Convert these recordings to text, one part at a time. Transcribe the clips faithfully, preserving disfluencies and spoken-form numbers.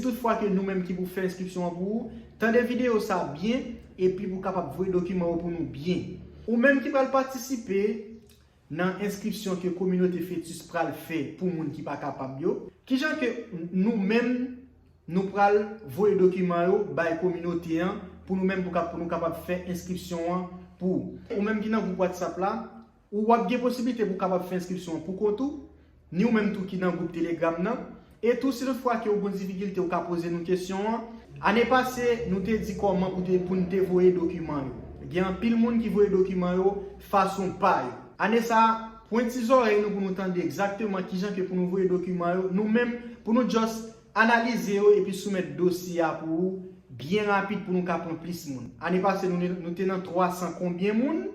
Tout fwa ke nou menm ki pou fè enskripsyon an pou ou, tande videyo sa byen, epi pou kapab voye dokiman yo pou nou byen. Ou menm ki pral patisipe nan enskripsyon ke kominote Fetis pral fè pou moun ki pa kapab yo, kijan ke nou menm nou pral voye dokiman yo bay kominote an pou nou menm pou, pou nou kapab fè enskripsyon an pou ou. Ou menm ki nan gwoup WhatsApp la, ou w ap gen posiblite pou kapab fè enskripsyon an pou kont ou, ni ou menm tou ki nan gwoup Telegram nan. E tou, si tout fwa ke ou gon difikilte, ou ka poze nou kesyon an. Ane pase, nou te di kòman pou te, pou n te voye dokiman yo. Gen anpil moun ki voye dokiman yo fason pa yo. Ane sa, pwenti zòrèy nou pou nou tande egzakteman kijan ke pou nou voye dokiman yo. Nou menm, pou nou just analize yo epi soumèt dosye a pou ou byen rapid pou nou ka pran plis moun. Ane pase, nou, nou te nan twa san konbyen moun,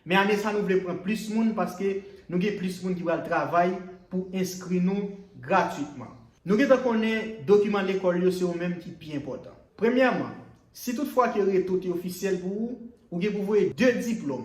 men ane sa nou vle pran plis moun paske nou gen plis moun ki pral travay pou enskri nou gratwitman. Nou gentan konnen dokiman lekòl yo se yo menm ki pi enpòtan. Premyèman, si tout fwa ke reto te ofisyèl pou ou, ou gen pou voye de diplòm.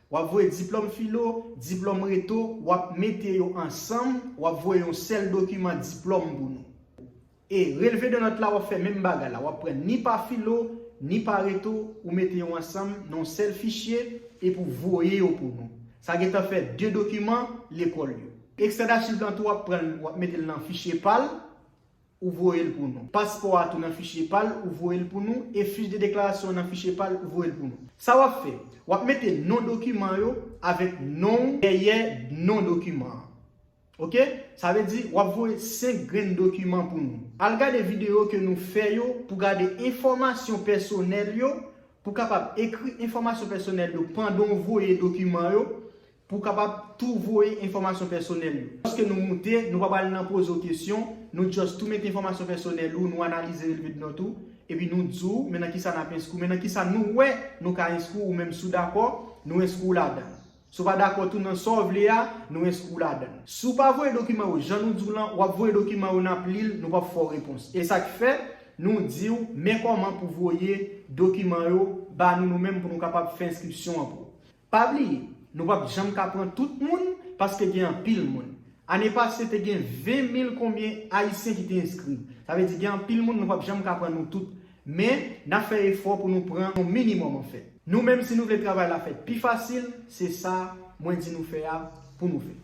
W ap voye diplòm filo, diplòm reto, w ap mete yo ansanm, w ap voye yon sèl dokiman diplòm pou nou. E relve de nòt la, w ap fè menm bagay la. W ap pran ni pa filo, ni pa reto, ou mete yo ansanm nan yon sèl fichye epi w voye yo pou nou. Sa gentan fè de dokiman lekòl yo. Ekstrè dachiv lan tou, w ap pran l, w ap mete l nan fichye pa l, ou voye l pou nou. Paspò a tou nan fichye pa l, ou voye l pou nou. E fich de deklarasyon an nan fichye pa l, ou voye l pou nou. Sa w ap fè? W ap mete non dokiman yo avèk non w dèyè non dokiman an. Oke? Sa vle di, w ap voye senk grenn dokiman pou nou. Al gade videyo ke nou fè yo pou gade enfòmasyon pèsonèl yo, pou kapab ekri enfòmasyon pèsonèl yo pandan w voye dokiman yo, pou kapab tou voye enfòmasyon pèsonèl yo. Lòske nou moute, nou pa pral nan poze w kesyon, nou just tou mete enfòmasyon pèsonèl ou, nou analize relve de nòt ou, epi nou di w, men nan kisa n ap enskri w, men nan kisa nou wè nou ka enskri w, ou menm si w dakò, nou enskri w ladan l. Si w pa dakò tou nan sa w vle a, nou enskri w ladan l. Si w pa voye dokiman yo jan nou di w lan, w ap voye dokiman yo, n ap li l, nou p ap fè w repons. E sa k fè, nou di w, men kòman pou voye dokiman yo ba nou, nou menm pou nou kapab fè enskripsyon an pou ou. Pa bliye, nou p ap janm ka pran tout moun, paske gen anpil moun. Ane pase, te gen ven mil konbyen Ayisyen ki te enskri. Sa vle di, gen anpil moun, nou p ap janm ka pran nou tout. Men, n ap fè efò pou nou pran yon minimòm, anfèt. Nou menm, si nou vle travay la fèt pi fasil, se sa mwen di nou fè a pou nou fè.